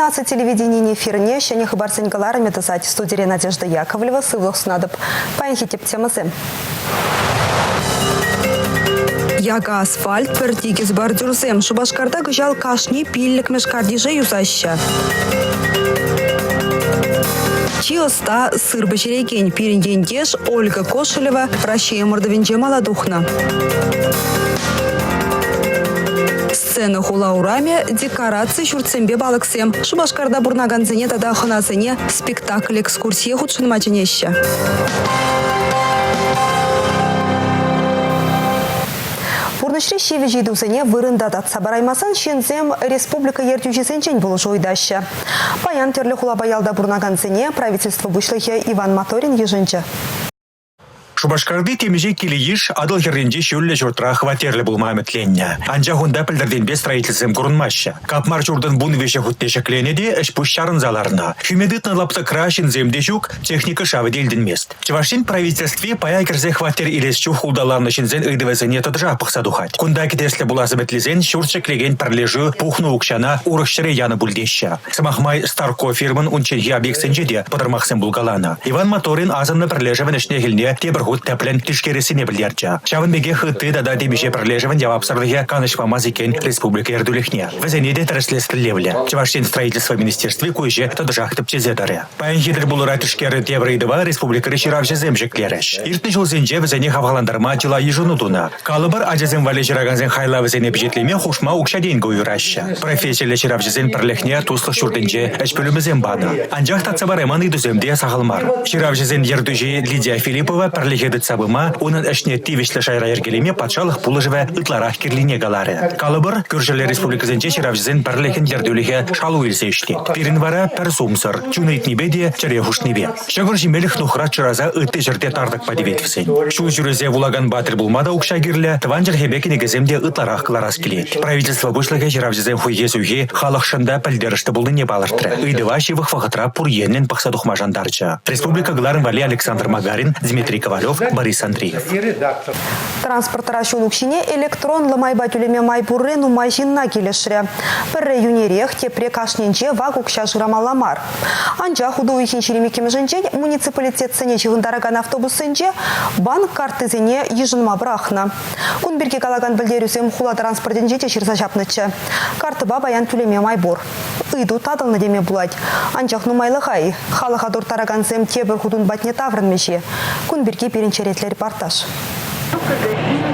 Наци телевиденийӗн эфирне ҫӗнӗ хыпарсен кӑларӑмӗ тӑсать. Студире Надежда Яковлева. Сывлӑх сунатӑп. Паянхи тӗп темӑсем. Яка асфальт, пӗр тикӗс бордюрсем. Шупашкарта кӑҫал кашни пиллӗкмӗш картише юсаҫҫӗ. Чи ӑста сыр пӗҫерекен пирӗн ентеш Ольга Кошелева Раҫҫей ӑмӑртӑвӗнче мала тухнӑ. Сцена хула урамӗ, декораци ҫуртсемпе палӑксем. Шупашкарта пурӑнакансене тата хӑнасене спектакль-экскурсие хутшӑнма чӗнеҫҫӗ. Пурнӑҫри ҫивӗч ыйтусене вырӑнта татса параймасан ҫынсем республика ертӳҫисенчен пулӑшу ыйтаҫҫӗ. Паян тӗрлӗ хулапа ялта пурӑнакансене правительство пуҫлӑхӗ Иван Моторин йышӑнчӗ. Шупашкарти темиҫе кил-йыш Атӑл хӗрринчи ҫӳллӗ ҫуртра хваттерлӗ пулма ӗмӗтленнӗ. Анчах унта пӗлтӗртенпе строительсем курӑнмаҫҫӗ. Капмар ҫуртӑн 13 хутне ҫӗкленӗ те ӗҫ-пуҫ чарӑнса ларнӑ. Хӳме тытнӑ лаптӑкра ҫынсем те ҫук, техника шавӗ те илтӗнмест. Чӑваш Ен правительстви пая кӗрсе хваттер илес чух улталаннӑ ҫынсен ыйтӑвӗсене тӑтӑшах пӑхса тухать. Кунта кӗтеслӗ пулас ӗмӗтлисен ҫурт ҫӗклекен пӗрлешӳ пухнӑ укҫана урӑх ҫӗре янӑ пуль теҫҫӗ. Сӑмах май, Старко фирмӑн унчченхи объектсенче те пӑтӑрмахсем пулкаланӑ. Иван Моторин асӑннӑ пӗрлешӗвӗн ӗҫне-хӗлне тепӗр хут тӗплӗн тишкерессине пӗлтерчӗ. Ҫавӑн пекех ытти тата темиҫе пӗрлешӗвӗн явапсӑрлӑхӗ канӑҫ памасть иккен республика ертӳлӗхне. Вӗсене те тӗрӗслес тӗллевлӗ. Чӑваш Ен строительство министерстви ку ӗҫе тӑтӑшах тӗпчесе тӑрӗ. Паянхи тӗлпулура тишкернӗ тепӗр ыйтӑва республикӑри ҫыравҫӑсем ҫӗклерӗҫ. Иртнӗ ҫулсенче вӗсене хавхалантарма чылай йышӑну тунӑ. Калӑпӑр, ачасем валли ҫыракансен хайлавӗсене пичетлеме хушма укҫа-тенкӗ уйӑраҫҫӗ. Профессиллӗ ҫыравҫӑсен пӗрлӗхне туслӑх ҫуртӗнче ӗҫ пӳлӗмӗсем панӑ. Анчах татса парайман ыйтусем те сахал мар. Ҫыравҫӑсен ертӳҫи Лидия Филиппова пӗрлӗхе тытса пыма, унӑн ӗҫне тивӗҫлӗ шайра йӗркелеме патшалӑх пулӑшӑвӗ ытларах кирлине каларӗ. Калӑпӑр, кӳршӗллӗ республикӑсенче ҫыравҫӑсен пӗрлӗхӗн ертӳлӗхӗ шалу илсе ӗҫлет. Пирӗн вара пӗр сумсӑр, чун ыйтнипе те чӗре хушнипе. Ҫӑкӑр ҫимелӗх нухрат шыраса ытти ҫӗрте тар тӑкма тивет вӗсен. Ҫул ҫӳресе вулаканпа тӗл пулма та укҫа кирлӗ, тӑван чӗлхепе кӗнекесем те ытларах кӑларас килет. Правительство пуҫлӑхӗ ҫыравҫӑсен хуйхи-суйхи халӑхшӑн та пӗлтерӗшлӗ пулнине палӑртрӗ. Ыйтӑва ҫывӑх вӑхӑтра пур енлӗн пӑхса тухма шантарчӗ. Республика кӑларӑм валли Александр Магарин, Дмитрий Ковалев, Борис Андреев. Транспортра ҫул укҫине электронлӑ майпа тӳлеме май пурри нумай ҫынна килӗшрӗ. Пӗрре йӳнерех, тепре кашнинче вак укҫа шырамалла мар. Анчах утӑ уйӑхӗн 22-мӗшӗнчен муниципалитетсене ҫыхӑнтаракан автобуссенче банк карттисене йышӑнма пӑрахнӑ. Кун пирки калакан пӗлтерӳсем хула транспортӗнче те ҫырса ҫапнӑччӗ. Карттӑпа паян тӳлеме май пур. Ыйту татӑлнӑ теме пулать. Анчах нумайлӑха-и? Халӑха турттаракансем тепӗр хут ун патне таврӑнмӗҫ-и? Кун пирки пирӗн черетлӗ репортаж.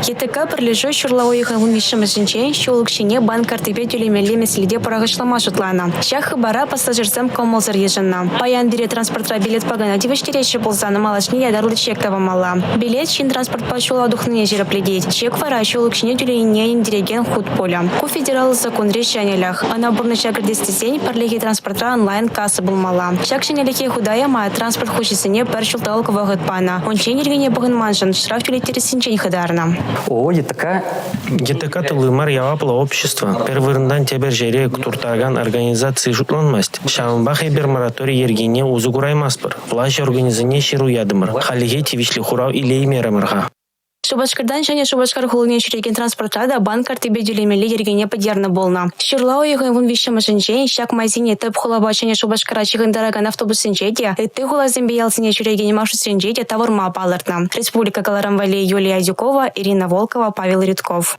ЕТК пӗрлешӳ ҫурла уйӑхӗн 13-мӗшӗнчен ҫул укҫине банк карттипе тӳлемелли меслете пӑрахӑҫлама шутланӑ. Ҫак хыпара пассажирсем кӑмӑлсӑр йышӑннӑ. Паян пире транспортра билетпа кӑна тивӗҫтереҫҫӗ пулсан малашне ятарлӑ чек тӑвамалла. Билет ҫын транспортпа ҫула тухнине ҫирӗплетет. Чек вара ҫул укҫине тӳленине ӗнентерекен хут пулӗ. Ку федераллӑ саккунри ҫӗнӗлӗх. Ӑна пурнӑҫа кӗртес тесен пӗрлехи транспортра онлайн-касса пулмалла. Ҫак ҫӗнӗлӗхе хута яма транспорт хуҫисене пӗр ҫулталӑк вӑхӑт панӑ. Унччен йӗркене пӑхӑнманшӑн штраф тӳлеттерессинчен хӑтарнӑ. О, ЕТК ЕТК тулли мар яваплӑ общество пӗр вырӑнтан тепӗр ҫӗре туртакан организаци шутланмасть. Ҫавӑнпах эпир мораторий йӗркине усӑ кураймастпӑр. Влаҫ органӗсене ҫыру ятӑмӑр. Хальлӗхе тивӗҫлӗ хурав илеймерӗмӗр-ха. Шупашкартан Ҫӗнӗ Шупашкар хулине ҫӳрекен транспортра та банк карттипе тӳлемелли йӗркене пӗтернӗ пулнӑ. Ҫурла уйӑхӗн 13-мӗшӗнчен ҫак майсене тӗп хулапа Ҫӗнӗ Шупашкара ҫыхӑнтаракан автобуссенче те, ытти хуласемпе ялсене ҫӳрекен маршрутсенче те тавӑрма палӑртнӑ. Республика кӑларӑм валли Юлия Адюкова, Ирина Волкова, Павел Рядков.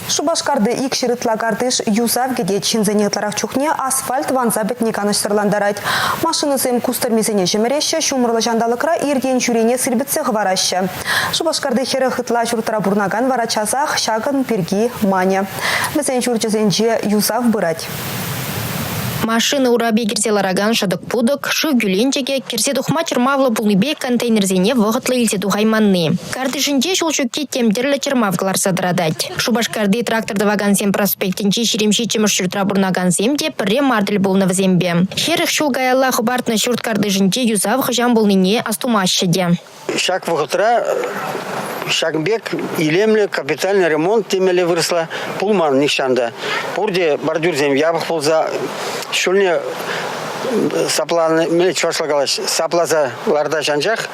Шупашкарти 200 ытла картиш юсав кӗтет. Ҫынсене ытларах чухне асфальт ванса пӗтни канӑҫсӑрлантарать. Машинӑсем кустӑрмисене ҫӗмӗреҫҫӗ, ҫумӑрлӑ ҫанталӑкра иртен-ҫӳрене сирпӗтсе хӑвараҫҫӗ. Шупашкарти 40 ытла ҫуртра пурӑнакан вара часах ҫакӑн пирки манӗ. Вӗсен ҫурчӗсенче юсав пырать. Машина урапи кӗрсе ларакан шӑтӑк-путӑк, шыв кӳленчӗкӗ, кӗрсе тухма чӑрмавлӑ пулнипе контейнерсене вӑхӑтлӑ илсе тухайманни. Картишӗнче ҫул ҫукки тем тӗрлӗ чӑрмав кӑларса тӑратать. Шупашкарти трактор тӑвакансен проспектӗнчи 27-мӗш ҫуртра пурӑнакансем те пӗрре мар тӗл пулнӑ вӗсемпе. 40 ҫул каялла хӑпартнӑ ҫурт картишӗнче юсав хӑҫан пулнине астумаҫҫӗ те. Ҫак вӑхӑтра ҫакӑн пек илемлӗ капитальный ремонт темелле вырӑсла пулман нихҫан та. Пурте бордюрсем япӑх пулса ҫулне. сапланӑ, мӗнле чӑвашла калаҫ, сапласа лартаҫ анчах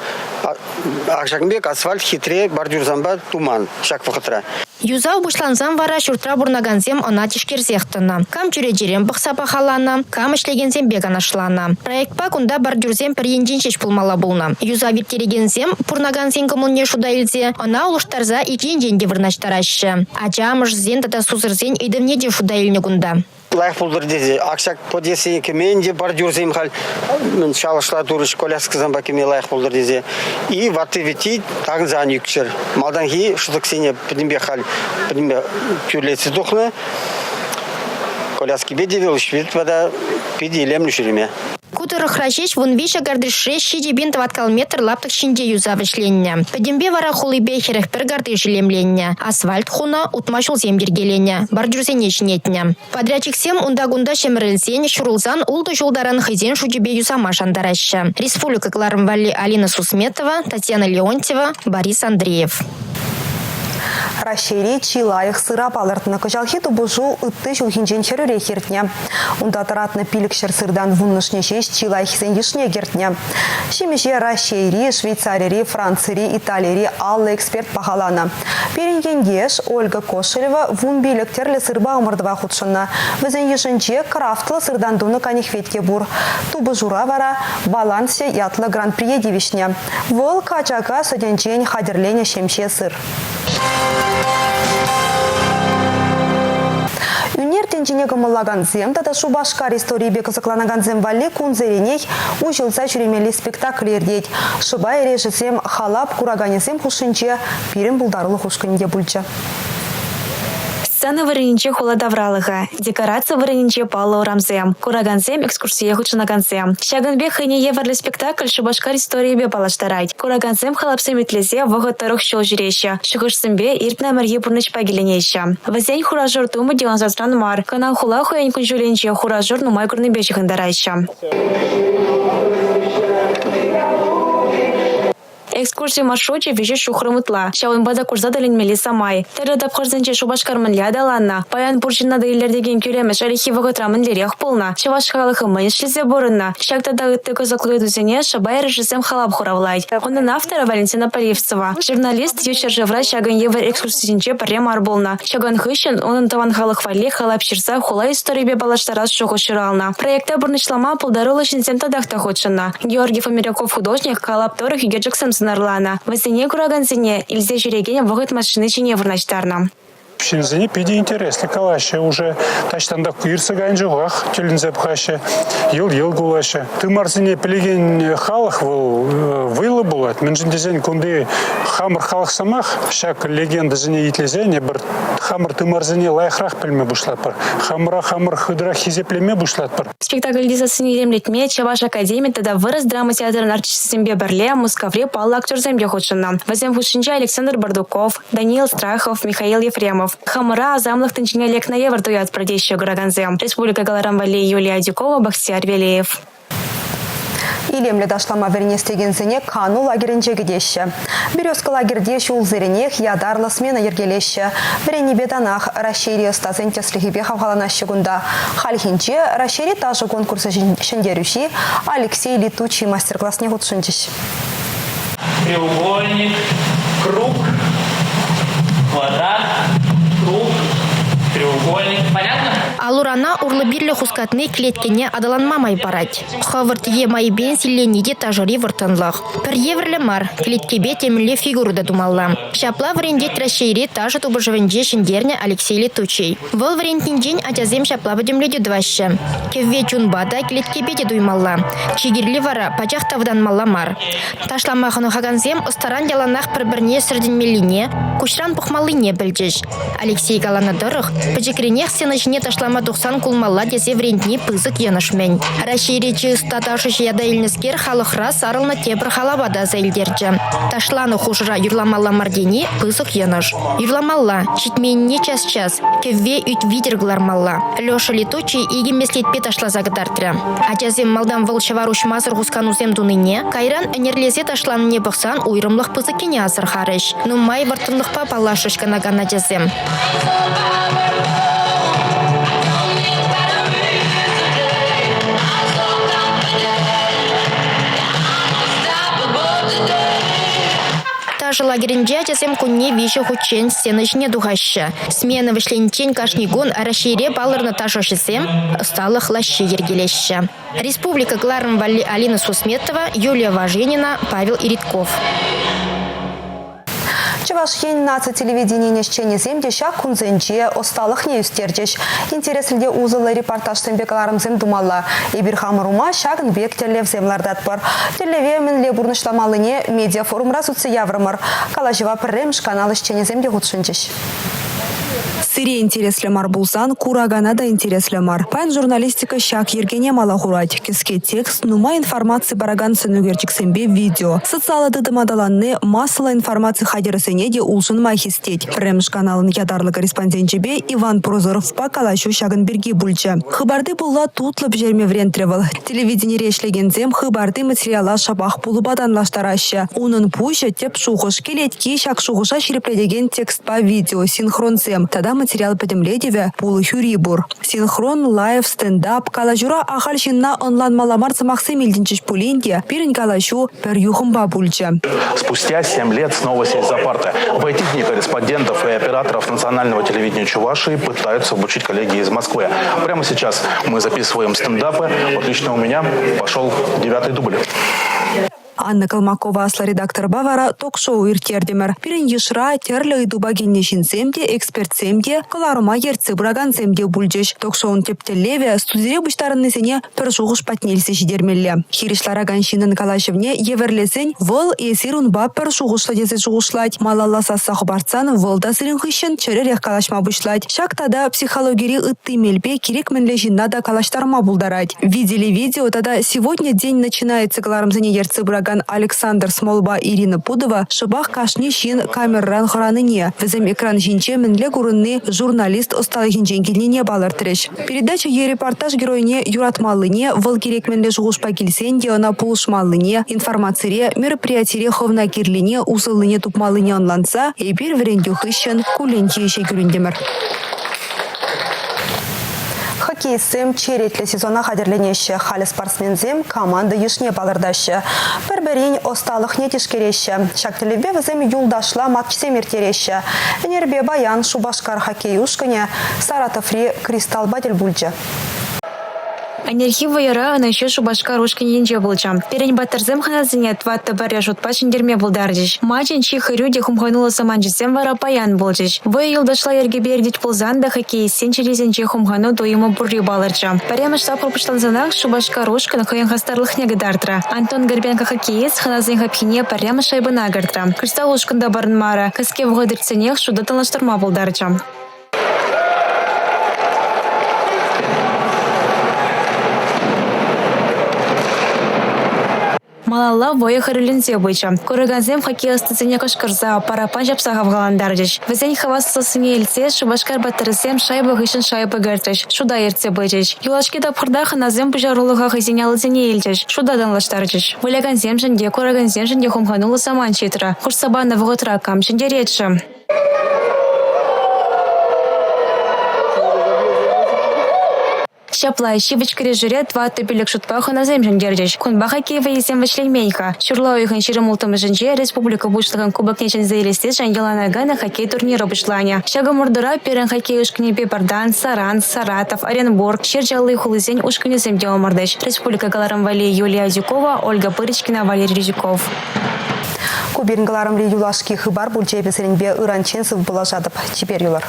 ҫакӑн пек асфальт хитре бордюрсемпе туман ҫак вӑхӑтра. Юсав пуҫлансан вара ҫуртра пурӑнакансем ӑна тишкерсех тӑнӑ. Кам чӳречерен пӑхса пахаланӑ, кам ӗҫлекенсемпе канашланӑ. Проектпа кунта бордюрсем пӗр енчен ҫеҫ пулмалла пулнӑ. Юсав ирттерекенсем пурӑнакансен кӑмӑлне шута илсе ӑна улӑштарса ик енчен те вырнаҫтараҫҫӗ. Ача амӑшӗсен тата сусӑрсен ыйтӑвне те шута илнӗ кунта. Лайӑх пултӑр тесе ак ҫак подъездсене кӗмен те бордюрсем халь чалӑшла турӗҫ коляскӑсемпе кӗме лайӑх пултӑр тесе. И ватти-витти такӑнса ан ӳкчӗр. Малтанхи шӑтӑксене пӗтӗмпех халь пӗтӗмпе тӳрлетсе тухнӑ. Коляскипе те велосипедпа та питӗ илемлӗ ҫӳреме. Ку тӑрӑхра ҫеҫ 13 картишре 7 пин тӑваткал метр лаптӑк ҫинче юсав вӗҫленнӗ. Пӗтӗмпе вара хулипе 41 картиш илемленнӗ. Асфальт хунӑ, утма ҫулсем йӗркеленӗ, бордюрсене ҫӗнетнӗ. Подрядчиксем унта-кунта ҫӗмӗрӗлсен, ҫурӑлсан ултӑ ҫул таран хӑйсен шучӗпе юсама шантараҫҫӗ. Республика кӑларӑм валли Алина Сусметова, Татьяна Леонтьева, Борис Андреев. Раҫҫейри чи лайӑх сыра палӑртнӑ. Кӑҫалхи тупӑшу ытти ҫулхинчен хӗрӳрех иртнӗ. Унта тӑратнӑ 500 сыртан вуннӑшне ҫеҫ чи лайӑххисен йышне кӗртнӗ. Ҫимӗҫе Раҫҫейри, Швейцарири, Францири, Италири 50 эксперт пахаланӑ. Пирӗн ентеш Ольга Кошелева 15 тӗрлӗ сырпа ӑмӑртӑва хутшӑннӑ. Вӗсен йышӗнче крафтлӑ сыртан тунӑ канихвет те пур. Тупӑшура вара «Балансе» ятлӑ гран-прие тивӗҫнӗ. Вӑл качака сӗтӗнчен хатӗрленӗ ҫемҫе сыр. Ӳнер тӗнчине кӑмӑллакансем тата Шупашкар историйӗпе кӑсӑкланакансем валли кунсеренех уҫӑлса ҫӳремелли спектакль иртет. Шӑпа эрешӗсем халап кураканӗсем хушшинче пирӗн пултарулӑх ушкӑнӗ те пулчӗ. Сцена вырӑнӗнче хула тавралӑхӗ, декораци вырӑнӗнче паллӑ урамсем, куракансем, экскурсие хутшӑнакансем. Ҫакӑн пек хӑйне евӗрлӗ спектакль Шупашкар историйӗпе паллаштарать. Куракансем халапсем итлесе вӑхӑт тӑрӑх ҫул ҫӳреҫҫӗ, шухӑшсемпе иртнӗ ӗмӗрхи пурнӑҫпа киленеҫҫӗ. Вӗсен хура-шур тумӗ те ӑнсӑртран мар. Кӑна хула хӑйӗн кун-ҫулӗнче хура-шур нумай курнипе ҫыхӑнтараҫҫӗ. Экскурси маршручӗ виҫӗ ҫухрӑм ытла. Ҫавӑнпа та курса тӗлӗнмелли самай. Тӗрлӗ тапхӑрсенче Шупашкар мӗнле аталаннӑ? Паян пур ҫынна та илӗртекен кӳлемӗш ӗлӗкхи вӑхӑтра мӗнлерех пулнӑ? Чӑваш халӑхӗ мӗн ӗҫлесе пурӑннӑ? Ҫак тата ытти кӑсӑклӑ ыйтусене шӑпа эрешӗсем халап хуравлать. Унӑн авторӗ Валентина Поливцева. Журналист ют ҫӗршывра ҫакӑн евӗр экскурсисенче пӗрре мар пулнӑ. Ҫакӑн хыҫҫӑн унӑн тӑван халӑх валли халап ҫырса хула историйӗпе паллаштарас шухӑш ҫуралнӑ. Проекта пурнӑҫлама пултаруллӑ ҫынсем татах та хутшӑннӑ. Георгий Фомиряков художник халап тӑрӑх ӳкерчӗксем сӑнарланӑ. Вӗсене куракансене илсе ҫӳрекен вӑхӑт машини ҫине вырнаҫтарнӑ. Ҫынсене питӗ интереслӗ калаҫҫӗ уже. Таҫтан та иртсе кайнӑ чухах тӗлӗнсе пӑхаҫҫӗ, йӑл-йӑл кулаҫҫӗ. Тымарсене пӗлекен халӑх вӑл вӑйлӑ пулать. Мӗншӗн тесен кунти хамӑр халӑх самах ҫак легендӑсене итлесен эпир хамӑр тымарсене лайӑхрах пӗлме пуҫлатпӑр. Хамӑра хамӑр хытӑрах хисеплеме пуҫлатпӑр. Спектакльти сассине илемлетме Чӑваш академи тата Вырӑс драма театрӗн артисчӗсемпе пӗрле Мускаври паллӑ актерсем те хутшӑннӑ. Вӗсем хушшинче Александр Бардуков, Даниил Страхов, Михаил Ефремов. Хамӑра асамлӑх тӗнчине лекнӗ евӗр туятпӑр теҫҫӗ куракансем. Республика кӑларӑм валли Юлия Адюкова, Бахтияр Велеев. Илемлӗ ташлама вӗренес текенсене кану лагерӗнче кӗтеҫҫӗ. Березка лагерьте ҫулсеренех ятарлӑ смена йӗркелеҫҫӗ. Вӗреннипе танах Раҫҫейри ӑстасен тӗслӗхӗпе хавхаланаҫҫӗ кунта. Хальхинче Раҫҫейри ташӑ конкурсӗ ҫӗнтерӳҫи Алексей Летучий мастер-класне хутшӑнчӗҫ. Треугольник, круг, квадрат, круг, треугольник. Понятно? Ал-урана урлӑ-пирлӗ хускатни клеткене аталанма май парать. Хӑвӑрт е майӗпен силленни те ташӑри вӑрттӑнлӑх. Пӗр евӗрлӗ мар, клеткепе темӗнле фигура та тумалла. Ҫапла вӗрентет Раҫҫейри ташӑ тупӑшӑвӗнче ҫӗнтернӗ Алексей Летучий. Вӑл вӗрентнинчен ачасем ҫапла пӗтӗмлетӳ тӑваҫҫӗ. Кӗвве чунпа та, кӗлеткепе те туймалла. Чи кирли вара пачах та вӑтанмалла мар. Ташлама хӑнӑхакансем ӑстаран яланах пӗр-пӗрне сӗртӗнмеллине, куҫран пӑхмаллине пӗлчӗҫ. Алексей каланӑ тӑрӑх, пӗчӗкренех сцена ҫине ташлама тухсан кулмалла тесе вӗрентни пысӑк йӑнӑш-мӗн. Раҫҫейри чи ӑста ташӑҫӑ ята илнӗскер халӑхра сарӑлнӑ тепӗр халапа та аса илтерчӗ. Ташланӑ хушӑра юрламалла мар тени пысӑк йӑнӑш. Юрламалла, ҫитменнине час-час, кӗвве ӳт витӗр кӑлармалла. Леша Летучий икӗ меслетпе ташласа кӑтартрӗ. Ачасем малтан вӑл ҫӑвар уҫмасӑр хусканусем тунине, кайран ӗнерлесе ташланине пӑхсан уйрӑмлӑх пысӑккине асӑрхарӗҫ. Нумай вӑрттӑнлӑхпа паллашрӗҫ канакан ачасем. Ташӑ лагерӗнче ачасем кунне виҫӗ хутчен сцена ҫине тухаҫҫӗ. Смена вӗҫлениччен кашни кун Раҫҫейре палӑрнӑ ташӑҫӑсем ӑсталӑх лаҫҫи йӗркелеҫҫӗ. Республика кӑларӑм валли Алина Сусметова, Юлия Важенина, Павел Иритков. Чӑваш Ен наци телевиденийӗн ӗҫченӗсем те ҫак кунсенче ӑсталӑхне ӳстерчӗҫ. Интереслӗ те усӑллӑ репортажсемпе кӑларӑмсем тумалла. Эпир хамӑр ума ҫакӑн пек тӗллевсем лартатпӑр. Тӗллеве мӗнле пурнӑҫламаллине медиафорумра сӳтсе яврӑмӑр. Калаҫӑва пӗрремӗш канал ӗҫченӗсем те хутшӑнчӗҫ. Сире интереслӗ мар пулсан, куракана та интереслӗ мар. Паян журналистика ҫак йӗркене мала хурать. Кӗске текст, нумай информаци паракан сӑнӳкерчӗксемпе видео. Социаллӑ тытӑм аталанни массӑллӑ информаци хатӗрӗсене те улшӑнма хистет. Пӗрремӗш каналӑн ятарлӑ корреспонденчӗпе Иван Прозоровпа калаҫу ҫакӑн пирки пулчӗ. Хыпарти пулла тутлӑ пӗҫерме вӗрентрӗ вӑл. Телевиденире ӗҫлекенсем хыпарти материала шӑпах пулӑпа танлаштараҫҫӗ. Унӑн пуҫӗ, тӗп шухӑш, кӗлетки ҫак шухӑша ҫирӗплетекен текстпа видео, синхронсем тата материал пӗтӗмлетӗвӗ, пулӑ хӳри пур. Синхрон, лайв, стендап, калаҫура ахаль ҫынна ӑнланмалла мар сӑмахсем илтӗнчӗҫ пулин те пирӗн калаҫу пӗр юхӑмпа пулчӗ. Спустя 7 лет снова сесть за парты. В эти дни корреспондентов и операторов национального телевидения Чувашии пытаются обучить коллеги из Москвы. Прямо сейчас мы записываем стендапы. Вот лично у меня пошел девятый дубль. Анна Колмакова аслӑ редакторпа вара ток-шоу ирттертӗмӗр. Пирӗн йышра тӗрлӗ ыйтупа килнӗ ҫынсем те, экспертсем те, кӑларӑма ертсе пыракансем те пулчӗҫ. Ток-шоун тӗп тӗллевӗ – студире пуҫтарӑннисене пӗр шухӑш патне илсе ҫитермелле. Хирӗҫ ларакан ҫыннӑн калаҫӑвне евӗрлесен вӑл эсир унпа пӗр шухӑшлӑ тесе шухӑшлать. Малалла сасса хӑпартсан вӑл та сирӗн хыҫҫӑн чӗрӗрех калаҫма пуҫлать. Ҫак тата психологири ытти мелпе кирек мӗнле ҫынна та калаҫтарма пултарать. Видели видео тата «Сегодня день начинается» кӑларӑмсене ертсе пыракан Александр Смолпа Ирина Пудова шӑпах кашни ҫын камерӑран хӑранине, вӗсем экран ҫинче мӗнле курӑнни журналист ӑсталӑхӗнчен килнине палӑртрӗҫ. Передача е репортаж геройне юратмаллине, вӑл кирек мӗнле шухӑшпа килсен те ӑна пулӑшмаллине, информацире, мероприятире хӑвна кирлине, усӑллине тупмаллине ӑнланса эпир вӗрентӳ хыҫҫӑн кулленхи ӗҫе кӳлӗнтӗмӗр. Хоккеистсем черетлӗ сезона хатӗрленеҫҫӗ. Халӗ спортсменсем команда йышне палӑртаҫҫӗ. Пӗр-пӗрин ӑсталӑхне тишкереҫҫӗ. Ҫак тӗллевпе вӗсем юлташла матчсем ирттереҫҫӗ. Ӗнерпе паян Шупашкар хоккей ушкӑнӗ Саратоври Кристалпа тӗл пулчӗ. Ӗнерхи вӑйӑра ӑнӑҫу Шупашкар ушкӑнӗ енче пулчӗ. Пирӗн паттӑрсем хӑнасене тӑваттӑ-пӗрре шутпа ҫӗнтерме пултарчӗҫ. Матчӑн чи хӗрӳ те хумхануллӑ саманчӗсем вара паян пулчӗҫ. Вӑйӑ юлташла йӗркепе иртет пулсан та хоккеистсен чӗрисенче хумхану туйӑмӗ пурри палӑрчӗ. Пӗрремӗш тапхӑр пуҫлансанах Шупашкар ушкӑн хӑйӗн хастарлӑхне кӑтартрӗ. Антон Горбенко хоккеист хӑнасен хапхине пӗрремӗш шайбӑна кӗртрӗ. Кристалл ушкӑн та парӑнмарӗ, кӗске вӑхӑт иртсенех шута танлаштарма пултарчӗ. Малалла вӑйӑ хӗрӳленсе пычӗ. Куракансем хоккей ӑстисене кӑшкӑрса, параппан ҫапса хавхалантарчӗҫ. Вӗсен хаваслӑ сассине илтсе Шупашкар паттӑрӗсем шайба хыҫҫӑн шайба кӗртрӗҫ, шута ертсе пычӗҫ. Юлашки тапхӑрта хӑнасем пуҫарулӑха хӑйсен аллисене илчӗҫ, шута танлаштарчӗҫ. Вылякансемшӗн те, куракансемшӗн те хумхануллӑ самант ҫитрӗ. Хушса панӑ вӑхӑтра кам ҫӗнтерет-ши? Ҫапла, ҫивӗч кӗрешӳре тӑваттӑ-пилӗк шутпа хӑнасем ҫӗнтерчӗҫ. Кунпа хоккей вӑййисем вӗҫленмен-ха. Ҫурла уйӑхӗн 26-мӗшӗнче республика Пуҫлӑхӗн Кубокне ҫӗнсе илессишӗн йӑлана кӗнӗ хоккей турнирӗ пуҫланӗ. Ҫак ӑмӑртура пирӗн хоккей ушкӑнӗпе пӗртан Саран, Саратов, Оренбург, Ҫырчалли хулисен ушкӑнӗсем те ӑмӑртӗҫ. Республика кӑларӑм валли Юлия Адюкова, Ольга Пырочкина, Валерий Резюков. Ку пирӗн кӑларӑмри юлашки хыпар пулчӗ. Эпӗ сирӗнпе ыранччен сывпуллашатӑп. Чипер юлӑр.